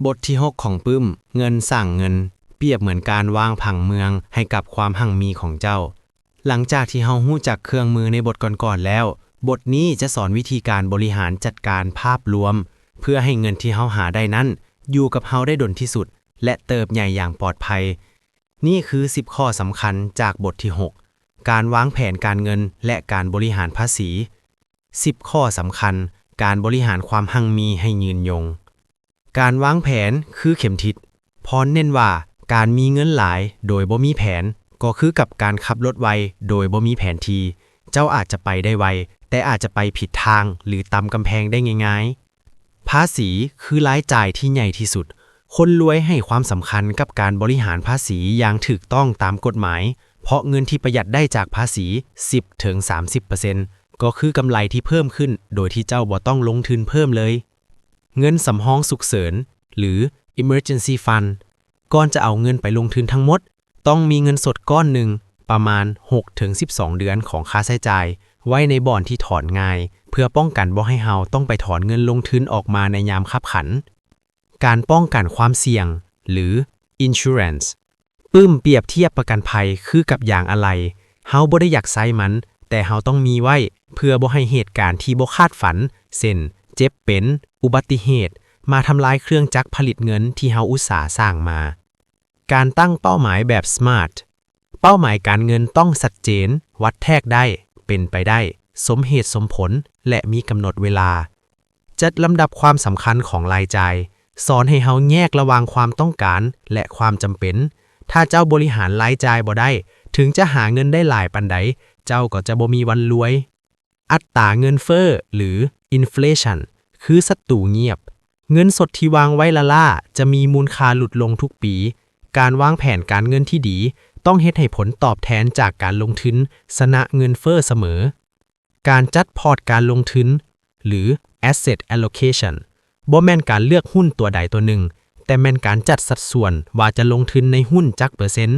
ບົດທີຫົກຂອງປຶ້ມ, ເງິນສ້າງເງິນ, ປຽບເໝືອນການວາງຜັງເມືອງໃຫ້ກັບຄວາມຮັ່ງມີຂອງເຈົ້າ. ຫຼັງຈາກທີ່ເຮົາຮູ້ຈັກເຄື່ອງມືໃນບົດກ່ອນໆແລ້ວ, ບົດນີ້ຈະສອນວິທີການບໍລິຫານຈັດການພາບລວມ ເພື່ອໃຫ້ເງິນທີ່ເຮົາຫາໄດ້ນັ້ນ ຢູ່ກັບເຮົາໄດ້ດົນທີ່ສຸດ ແລະ ເຕີບໃຫຍ່ຢ່າງປອດໄພ. ນີ້ຄືສິບຂໍ້ສຳຄັນຈາກບົດທີຫົກ, ການວາງແຜນການເງິນ ແລະ ການບໍລິຫານພາສີ. ສິບຂໍ້ສຳຄັນ, ການບໍລິຫານຄວາມຮັ່ງມີໃຫ້ຍືນຍົງ. ການວາງແຜນຄືເຂັມທິດ. ພອນເນັ້ນວ່າ ການມີເງິນຫຼາຍໂດຍບໍ່ມີແຜນ ກໍຄືກັບການຂັບລົດໄວໂດຍບໍ່ມີແຜນທີ່. ເຈົ້າອາດຈະໄປໄດ້ໄວ, ແຕ່ອາດຈະໄປຜິດທາງ ຫຼື ຕຳກຳແພງໄດ້ງ່າຍໆ. ພາສີຄືລາຍຈ່າຍທີ່ໃຫຍ່ທີ່ສຸດ. ຄົນລວຍໃຫ້ຄວາມສຳຄັນກັບການບໍລິຫານພາສີຢ່າງຖືກຕ້ອງຕາມກົດໝາຍ, ເພາະເງິນທີ່ປະຢັດໄດ້ຈາກພາສີ ສິບເຖິງສາມສິບເປີເຊັນ ກໍຄືກຳໄລທີ່ເພີ່ມຂຶ້ນໂດຍທີ່ເຈົ້າບໍ່ຕ້ອງລົງທຶນເພີ່ມເລີຍ. ເງິນສຳຮອງສຸກເສີນ ຫຼື Emergency Fund. ກ່ອນຈະເອົາເງິນໄປລົງທຶນທັງໝົດ, ຕ້ອງມີເງິນສົດກ້ອນໜຶ່ງ, ປະມານຫົກເຖິງສິບສອງເດືອນຂອງຄ່າໃຊ້ຈ່າຍ, ໄວ້ໃນບ່ອນທີ່ຖອນງ່າຍ, ເພື່ອປ້ອງກັນບໍ່ໃຫ້ເຮົາຕ້ອງໄປຖອນເງິນລົງທຶນອອກມາໃນຍາມຄັບຂັນ. ການປ້ອງກັນຄວາມສ່ຽງ ຫຼື Insurance. ປຶ້ມປຽບທຽບປະກັນໄພຄືກັບຢາງອາໄລ. ເຮົາບໍ່ໄດ້ຢາກໃຊ້ມັນ, ແຕ່ເຮົາຕ້ອງມີໄວ້ ເພື່ອບໍ່ໃຫ້ເຫດການທີ່ບໍ່ຄາດຝັນ ເຊັ່ນ ເຈັບເປັນ, ອຸບັດຕິເຫດ ມາທຳລາຍເຄື່ອງຈັກຜະລິດເງິນທີ່ເຮົາອຸດສາສ້າງມາ. ການຕັ້ງເປົ້າໝາຍແບບ SMART. ເປົ້າໝາຍການເງິນຕ້ອງຊັດເຈນ, ວັດແທກໄດ້, ເປັນໄປໄດ້, ສົມເຫດສົມຜົນ ແລະ ມີກຳນົດເວລາ. ຈັດລຳດັບຄວາມສຳຄັນຂອງລາຍຈ່າຍ, ສອນໃຫ້ເຮົາແຍກລະຫວ່າງຄວາມຕ້ອງການ ແລະ ຄວາມຈຳເປັນ. ຖ້າເຈົ້າບໍລິຫານລາຍຈ່າຍບໍ່ໄດ້, ເຖິງຈະຫາເງິນໄດ້ຫຼາຍປານໃດ, ເຈົ້າກໍຈະບໍ່ມີວັນລວຍ. ອັດຕາເງິນເຟີ້ ຫຼື Inflation ຄືສັດຕູງຽບ. ເງິນສົດທີ່ວາງໄວ້ລ້າໆ ຈະມີມູນຄ່າຫຼຸດລົງທຸກປີ. ການວາງແຜນການເງິນທີ່ດີ ຕ້ອງເຮັດໃຫ້ຜົນຕອບແທນຈາກການລົງທຶນຊະນະເງິນເຟີ້ສະເໝີ. ການຈັດພອດການລົງທຶນ ຫຼື Asset Allocation ບໍ່ແມ່ນການເລືອກຫຸ້ນຕົວໃດຕົວໜຶ່ງ, ແຕ່ແມ່ນການຈັດສັດສ່ວນວ່າຈະລົງທຶນໃນຫຸ້ນຈັກເປີເຊັນ,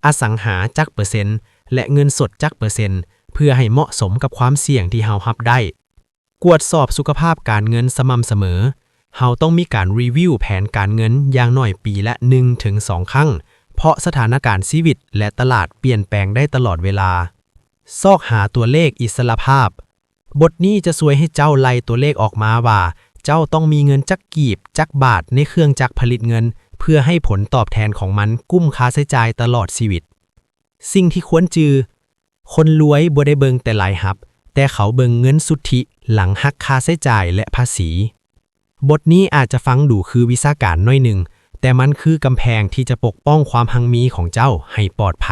ອະສັງຫາຈັກເປີເຊັນ ແລະ ເງິນສົດຈັກເປີເຊັນ, ເພື່ອໃຫ້ເໝາະສົມກັບຄວາມສ່ຽງທີ່ເຮົາຮັບໄດ້. ກວດສອບສຸຂະພາບການເງິນສະໝ່ຳສະເໝີ. ເຮົາຕ້ອງມີການ review ແຜນການເງິນຢ່າງໜ້ອຍປີລະໜຶ່ງເຖິງສອງຄັ້ງ, ເພາະສະຖານະການຊີວິດ ແລະ ຕະຫຼາດປ່ຽນແປງໄດ້ຕະຫຼອດເວລາ. ຊອກຫາຕົວເລກອິດສະຫຼະພາບ. ບົດນີ້ຈະຊ່ວຍໃຫ້ເຈົ້າໄລ່ຕົວເລກອອກມາວ່າ ເຈົ້າຕ້ອງມີເງິນຈັກກີບ, ຈັກບາດໃນເຄື່ອງຈັກຜະລິດເງິນ ເພື່ອໃຫ້ຜົນຕອບແທນຂອງມັນກຸ້ມຄ່າໃຊ້ຈ່າຍຕະຫຼອດຊີວິດ. ສິ່ງທີ່ຄວນຈື່. ຄົນລວຍບໍ່ໄດ້ເບິ່ງແຕ່ລາຍຮັບ, ແຕ່ເຂົາເບິ່ງເງິນສຸດທິຫຼັງຫັກຄ່າໃຊ້ຈ່າຍ ແລະ ພາສີ. ບົດນີ້ອາດຈະຟັງດູຄືວິຊາການໜ້ອຍໜຶ່ງ, ແຕ່ມັນຄືກຳແພງທີ່ຈະປົກປ້ອງຄວາມຮັ່ງມີຂອງເຈົ້າໃຫ້ປອດໄພ.